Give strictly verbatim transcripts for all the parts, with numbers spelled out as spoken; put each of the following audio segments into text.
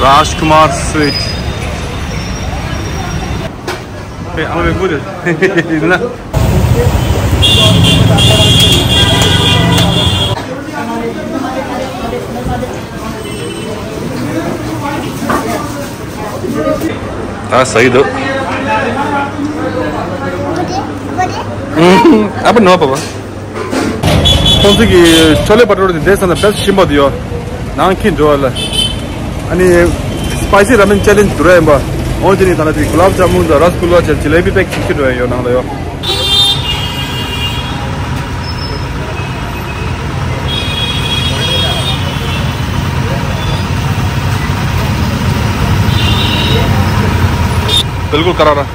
Rajkumar Sweet. Hey, I'm a good. ད་ཟ་གི་འདུག་ཨ་པ་ནོ་པ་པ། ཁོང་ཚོ་གི་ཆོ་ལེ་བ་ཊུར་དེ་འདྲ་ས་ན་བེ་སི་ཊི་ཞིམ་པོ་དེ་ཡོད། ནང་ཁྱི་འགྲོ་བ་ལ། ཨ་ནི་སི་པའི་སི་ར་མེན་ཅེ་ལེན་ཇི་དུ་ར་ཡིན་པ། འོན་ཏེ་ནི་ད་ལྟ་དེ་གུ་ལབ་ཇ་མུན་དང་ར་སི་གུ་ལ་ཅན་ཇི་ལེ་བི་པེག་ཅིག་ཁྱི་འགྲོ་ཡ་ཡོད་ནང་ལ་ཡོད། बिल्कुल करा रहा।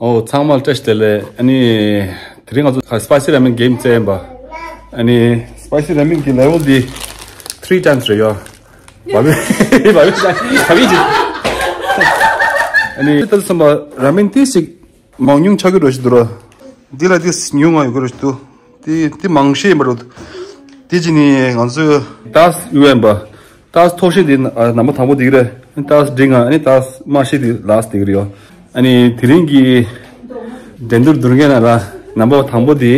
ཨོ། ཚང་མ་ལ་བཀྲ་ཤིས་བདེ་ལེགས། ཨ་ནི་དེ་རིང་ང་ཚོ་སི་པའི་སི་ར་མེན་གེམ་རྩེ་ཡིན་པ། ཨ་ནི་སི་པའི་སི་ར་མེན་གི་ལེ་ཝལ་འདི་ཐི་རི་ཊའིམ་སི་རེད་ཡོད། བ་བི་བ་བི་བ་བི་ཅི། ཨ་ནི་ད་བསམ་པ་ར་མེན་ཏི་ཞིག་མང་ཉུང་ཆགས་ཀྱི་འགྲོ་ཞིག་འདུག་ར། འདི་ལ་ཏིས་ཉུང་ང་ཡོད་ཀྱི་རེད་འདུག་དེ་དེ་མང་ཤས་ཡིན་པ་རེད། དེ་ཅི་ནི་ང་ཚོས་ཏཱས་ཡུ་ཨེན་པ། ཏཱས་མཐོ་ཤོས་དེ་ནམ་པར་དང་པོ་དེ་གི་རེད། ཏཱས་འབྲིང་ང་ཨ་ནི་ཏཱས་དམའ་ཤོས་དེ་ལཱས་དེ་གི་རེད་ཡོད། ཨ་ནི་དེ་རིང་གི་འགྲན་བསྡུར་བསྡུར་མཁན་ནང་ལ་ནམ་པར་དང་པོ་དེ་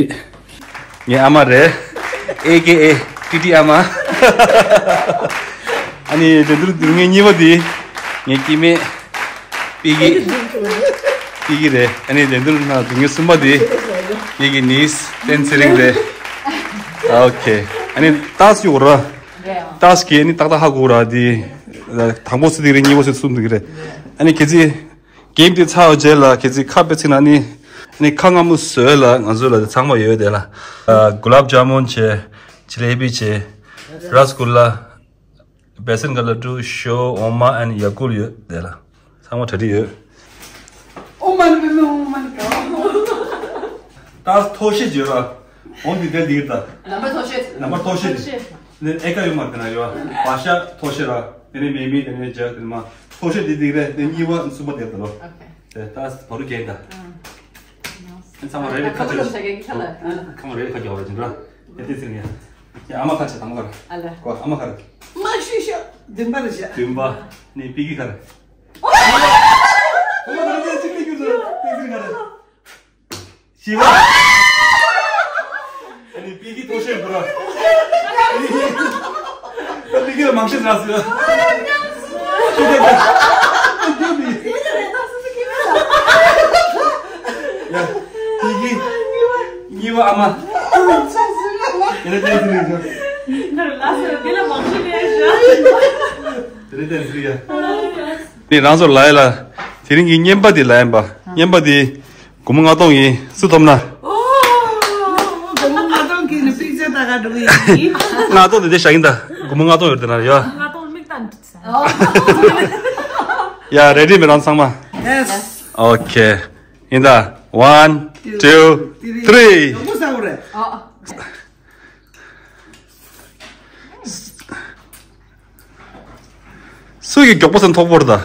ངའི་ཨ་མ་རེད། ཨེ་ཀེ་ཨེ་ཏི་ཏི་ཨ་མ། ཨ་ནི་འགྲན་བསྡུར་བསྡུར་མཁན་གཉིས་པ་དེ་ངའི་སྐྱེ་དམན། པི་ཀི། པི་ཀི་རེད། ཨ་ནི་འགྲན་བསྡུར་ནང་བསྡུར་མཁན་གསུམ་པ་དེ་ངེད་ཀྱི་ནིས་བསྟན་ཚེ་རིང་རེད། ཨོ་ཁེ། ཨ་ནི་ཏཱས་ཡོད་ར། ཏཱས་ཀྱི་ཨ་ནི་ཏག་ཏག་ཧ་གོ་ར་དེ། དང་པོ་སུ་དེ་རེད། གཉིས་པ་སུ་གསུམ་དེ་རེད། ཨ་ནི་གལ་སྲིད་གེམ་དེ་ཚར་བའི་རྗེས་ལ་གལ་སྲིད་ཁ་ཕྱེ་ཚིག་ན་ནི་ཨ་ནི་ཁ་མངར་མོ་བཟོས་ལ་ང་ཚོ་ལ་དེ་ཚང་མ་ཡོད་དེ་ལ། གུ་ལབ་ཇ་མུན་བྱས། ཇི་ལེ་བི་བྱས། ར་སི་གུ་ལ། བེ་སན་ག་ལ་ཀྲུ་ཞོ་འོ་མ་ཨན་ཡ་ཀུལ་ཡོད་དེ་ལ། ཚང་མ་གྲ་སྒྲིག་ཡོད། འོ་མ་ནི་མེད་མེད་འོ་མ་ནི་ག་ད་མཐོ་ཤོས་ཡོད་ར། འོ་འདི་དེ་འདི་ད། ནམ་པར་མཐོ་ཤོས། ནམ་པར་མཐོ་ཤོས། མཐོ་ཤོས། ནི་ཨེ་ཀ་ཡོད་མ་དེ་ན་ཡོད། བ་ཤ་མཐོ་ཤོས་ར། དེ་ནི་མེ་མི་དེ་ནི་ཇག་དེ་ནི་མ་མཐོ་ཤོས་དེ་འདི་རེད། དེ་གཉིས་པ་གསུམ་པ་དེ་ད་ལོ། ཨོ་ཁེ། དེ་ད་བར་དུ་གྱེན་ད། ཨ། ཚང་མ་རེ་རེ་ཁ་ཆེ། ཁ་ཆེ་ཁ་ལ། ཁ་མ་རེ་རེ་ཁ་རྒྱག་པ་ཅིག་འདྲ། ཨེ་ཏི་ཚིག་ཡ། ཡ་ཨ་མ་ཁ་ཆེ་དང་གར། ཨ་ལ། ཀོ་ཨ་མ་ཁ་རེ། མ་ཤི་ཤ། བདུན་པ་རེ་ཤ། བདུན་པ། ནི་པི་ཀི་ཁ་རེ། ཨོ་མ་རེ་ཅིག་ལ་ཁྱུ་ཚོ་ཏི་ཚིག་ཁ་རེ། བཞི་པ། ཨ་ནི་པི་ཀི་མཐོ་ཤོས་འགྲོ་ར། ཨ་ནི་པི་ཀི་ལ་མང་ཤོས་རག་སྲིད་ལ། ཤོད་དེ་ད། ཡ། པི་ཀི། གཉིས་པ་ཨ་མ། ཡ་ལ་ཏན་ཏན་རེད། དེ་རེད་ཏན་ཏན་རེད་ཡ། ནི་རང་ཚོར་ལ་ཡ་ལ། དེ་རིང་གི་བརྙན་པ་དེ་ལ་ཡིན་པ། བརྙན་པ་དེ། སྒོར་མོ་ལྔ་སྟོང་ཡིན། སུ་ཐོབ་ན། ཨོ། སྒོར་མོ་ལྔ་སྟོང་གིས་ནི་པིག་ཅར་ལྟ་ག་འགྲོ་གི་ཡིན། ལྔ་སྟོང་དེ་འདྲ་བཞག་ཡིན་ད། སྒོར་མོ་ལྔ་སྟོང་ཡོད་དེ་ན་ཡོད། ལྔ་སྟོང་མིག་ལྟ་འདུག་ས། ཡ་རེ་ཌི་མེད་རང་ཚང་མ། ཡེས། ཨོ་ཁེ། ཡིན་ད། One, two, three. ཡག་པོ་ཟ་དགོས་རེད། ཨོ། སུ་ཡི་མགྱོགས་པོ་ཟ་མཐོ་པོ་རེད་ད།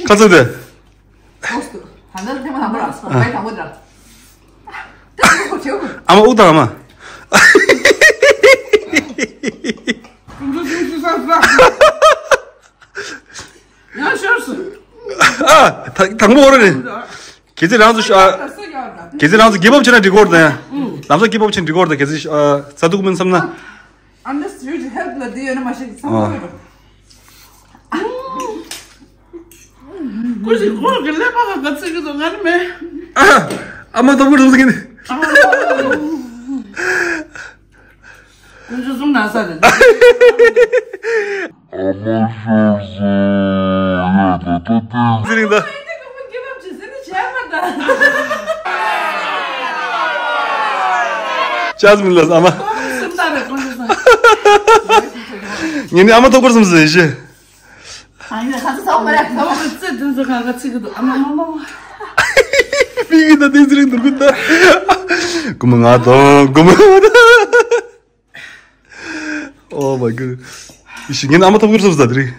ཁ་ཚུགས་དེ། ཨོ་སུ། ད་ནི་ཐེངས་མ་དང་པོ་ར། ཨ། ཐེངས་དང་པོ་ར། ཨ་མ་དབུགས་བཏང་ཨ་མ། ཡང་ཤོར་སོང་། ཨ། ད་དང་པོ་འོ་ར་ནི། གལ་སྲིད་རང་ཚོ་ཤ། གལ་སྲིད་རང་ཚོ་give up་བྱས་ན་འགྲིག་གི་རེད་ད། ཡང་ལམ་སང་give up་བྱས་ན་འགྲིག་གི་རེད་ད། གལ་སྲིད་ཨ། ཟ་འདུག་མིན་བསམ་ན། Unless you help ལ་དེ་ཡོད་ན་མ་ཤེས་ཀྱི་ཚང་མ་ཡོད་རེད། ཀུ་ཤི་ཁོ་གི་ཀླད་པ་ག་ག་ཚོད་ཀྱི་འདུག་ང་ནི་མེད། ཨ་མ་ལྟ་བུ་རུ་ཟིན་གྱི་ནི། ཀུན་སྤྱོད་གསུམ་ན་ས་རེད། ཟི་རིང་ད། ཅཱས་མིན་ལ་ཨ་མ། སུམ་རྟགས་རེད་ཁོང་ཚོ་ས། ངས་ནི་ཨ་མ་ཐོག་པར་སོང་ཟེར་ཤེས། ཨ་ཡིན་ན་ཁ་ཚ་ཚ་བ་མ་རེད་ཚ་བ། ཚེ་དུས་ཚོད་གང་ག་ཚིག་གི་འདུག་ཨ་མ་མ་མ་མ། མི་གི་ད་དེ་ཚེ་རིང་འདུག་གི་ད། དགུ་མ་ང་དང་དགུ་མ་ང་དང་། Oh my god. ཡེ་ཤེས། ངས་ཨ་མ་ཐོག་པར་སོང་ཟེར་དེ་རིང་།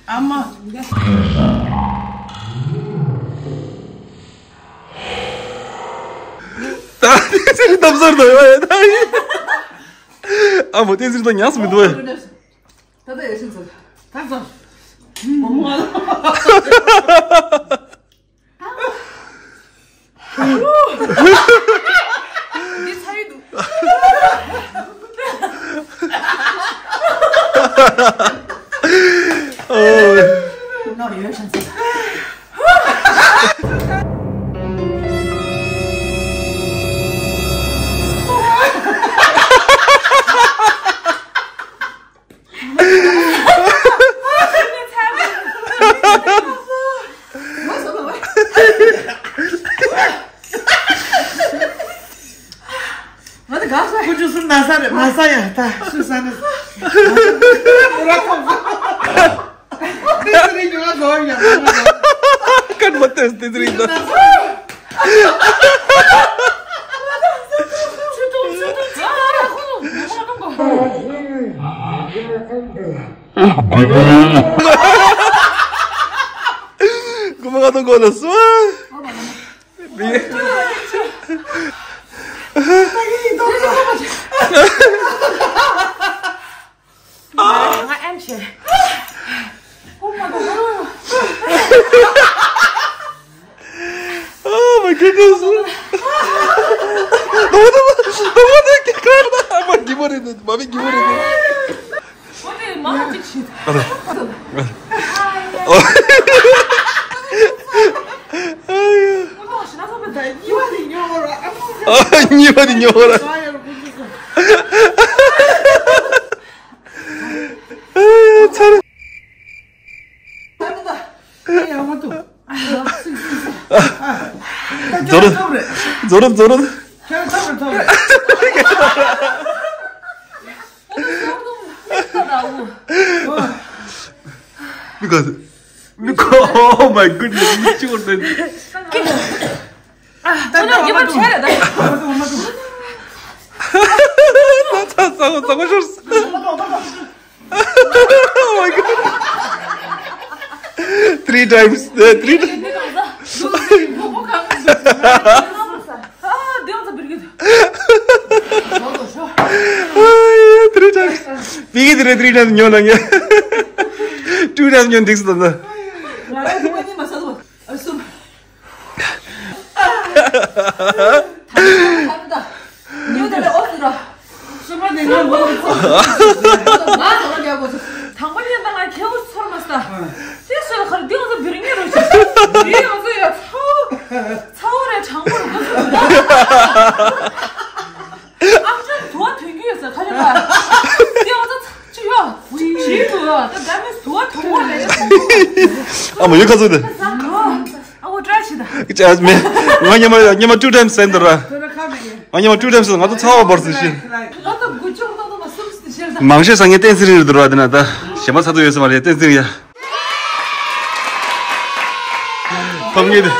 ཨ་མ། ད་དེ་ཚེ་རིང་འདབ་སར་ད་ཡོད་ཡ་ད་ཡིན། ཨ་མ་དེ་ཚེ་རིང་ད་ཉམས་སུ་མི་འདུག་ཨེ། ད་ད་ཡེ་ཤེས་ཚོ། ད་ཚོ། མོ་མོ། འདི་ཚ་ཡི་འདུག་ཨོ། ནོར་ཡོད་ཤན་ཚེ། ཁོ་ཚོ་སུ་ན་ས་རེད་མ་ས་ཡ་ད་སུ་ས་ནས། ཀརྨ་ཏོས་དེ་ཚེ་རིང་ད། དགུ་མ་ང་དང་གོ་ལ་སུ། ང་ཨེམ་ཆེ། Oh my goodness. ཨ་མ་གི་མོ་རེད་འདུག་མ་མི་གི་མོ་རེད་འདུག་ཨ་རེ། ཨ་གཉིས་པ་དེ་ཉོ་ར། ཚར། ཡག་མ་འདུག་རྫོ་རུ། རྫོ་རུ། རྫོ་རུ། ཁྱེད་ཐོབ་རེད་ཐོབ་རེད། མི་ག་མི་ག Oh my goodness. མི་གཅིག་པོ་འདུག་ད་ད་ཉི་མ་བྱས་རེད་ད། ད་ད་ད་ད་ད་ཤོར། Oh my god. Three times. Uh, three times. Three times. Big three, three times. Two times. ཉོ་དེ་ལས་ཨོ་ཟེར་རོ། སུ་མ་ནི་ང་ངོ་ཚ། ང་ཚ་རྒྱ་གོ་ཚ། དང་པོ་ཉན་ད་ང་ཁྱེའུ་ཚོར་མ་ས། དེ་སོས་ཁར་དེ་ང་ཚ་བིར་ངེ་རོ་ཆ། དེ་ང་ཚ་ཡ་ཚ་བོ། ཚ་བོ་རེ་དྲང་པོ་རེ་གོ་ཚ། ཨང་ཅང་དུ་བ་དོན་གྱི་ཡོད་ས་ཁ་ལེ་བ། དེ་ང་ཚ་ཚ་ཅི་ཡོད། ཅི་ཡོད་ད་ད་མི་དུ་བ་དོན་གོ་རེ། ཨ་མ་ཡོད་ཁ་ཚོད་དེ། ཨ་ཁོ་ཏྲ་ཆི་ད། ཅེས་མེ། ང་ཉི་མ་ཉི་མ་two times ཟེར་འདུག་ར། ང་ཉི་མ་two times ང་ཚོ་ཚ་བ་བར་སུ་ཤི། མང་ཤོས་ས་ངས་བསྟན་སྲིད་རེད་འདུག་ར། དེ་ན་ད་གཞན་པ་ཚ་ཚོད་ཡོད་ས་མ་རེད། བསྟན་སྲིད་ཡ། ཕམ་ངེས་དེ།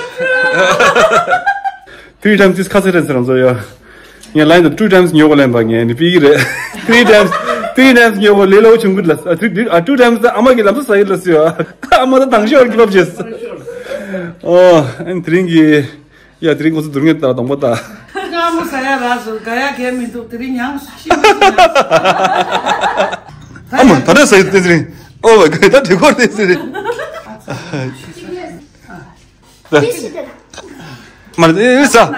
Three times this ཁ་ཚེ་རན་ཟེར་རང་ཚོ་ཡ། ངས་ལན་དུ་two times ཉོ་གོ་ལན་པ་ངས་ནི་པི་གི་རེད། Three times three times ཉོ་གོ་ལེ་ལོ་ཆུང་གུ་ལ། ཨ་three ཨ་two times ད་ཨ་མ་གི་ལམ་སང་ཡིན་ལ་སུ་ཡ། ཨ་མ་ད་དང་ཤོར་གི་བབ་བྱེད། ཨོ་ཨན་དེ་རིང་གི་ཡ་དེ་རིང་ཁོ་ཚོ་སྡུག་བསྔལ་ད་གདོང་པ་ད། སྔ་མོ་ཟ་ཡ་རག་སོང་། ག་ཡ་གས་མི་འདུག་དེ་རིང་ཡང་ཤི་མི་འདུག་ཨ་མ་ད་རེས་ཟ་ཡི་དེ་རིང་། ཨོ་མའི་གོད་ད་དྲི་གོར་དེ་རིང་། མ་རེད་ཨེ་ས།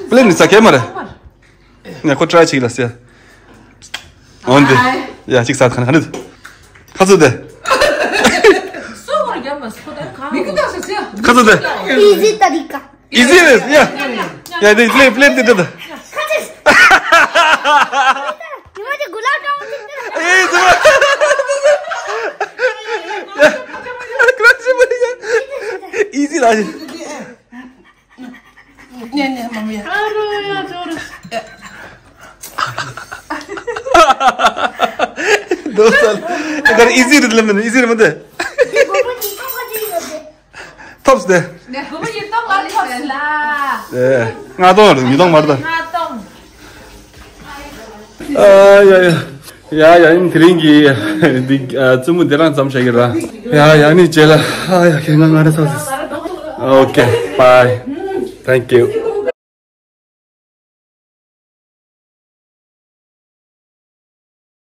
པི་ལེན་ནི་ས་ཁེ་མ་རེད། ངས་ཁོ་ཊི་རའི་བྱེད་ཀྱི་ལ་ཟེར། འོན་ཏེ། ཡ་གཅིག་ཟ་ཁ་ན་ཁ་ནི། ཁ་ཚུ་དེ། སོ་བར་རྒྱབ་མ་སོ་ད་གང་། མི་ཀི་ད་ཟེར་ཟེར། ཁ་ཚུ་དེ། ཨི་ཛི་ཏ་རི་ཀ། ཨི་ཛི་རེད་ཡ། ཡ་དེ་པི་ལེ་པི་ལེ་དེ་དེ་དེ། ཁ་ཚུ། དེ་མ་དེ་གུ་ལབ་ཇ་མུན་ཅིག་དེ། ཨེ་ཟེར་བ། ཡ། ཁ་ཚུ་མ་ཡ། ཨི་ཛི་ལ། ནས་ནས་མ་མི་ཡ། ཨ་རོ་ཡ་ཇོ་རུ། ཟླ་བ་གསལ། ཨེ་ད་རེ་ཨི་ཟི་རེད་ལབ་ནས་ཨི་ཟི་རེད་མ་འདི། ཐོབ་སྟེ། ནས་སྒོར་མོ་ཉིས་སྟོང་ལ་ཐོབ་ལ། ཨེ། ལྔ་སྟོང་རེད། ཉིས་སྟོང་མ་རེད་ད། ལྔ་སྟོང་། ཨ་ཡ་ཡ། ཡ་ཡ་ཨིན། དེ་རིང་གི་འདི་ཨ་རྩེད་མོ་འདི་རང་ཙམ་བྱ་གི་ར། ཡ་ཡ་ནི་རྗེས་ལ། ཨ་ཡ་ཁྱེད་ང་ང་རེ་ཚོགས་སི། Okay, bye. Thank you.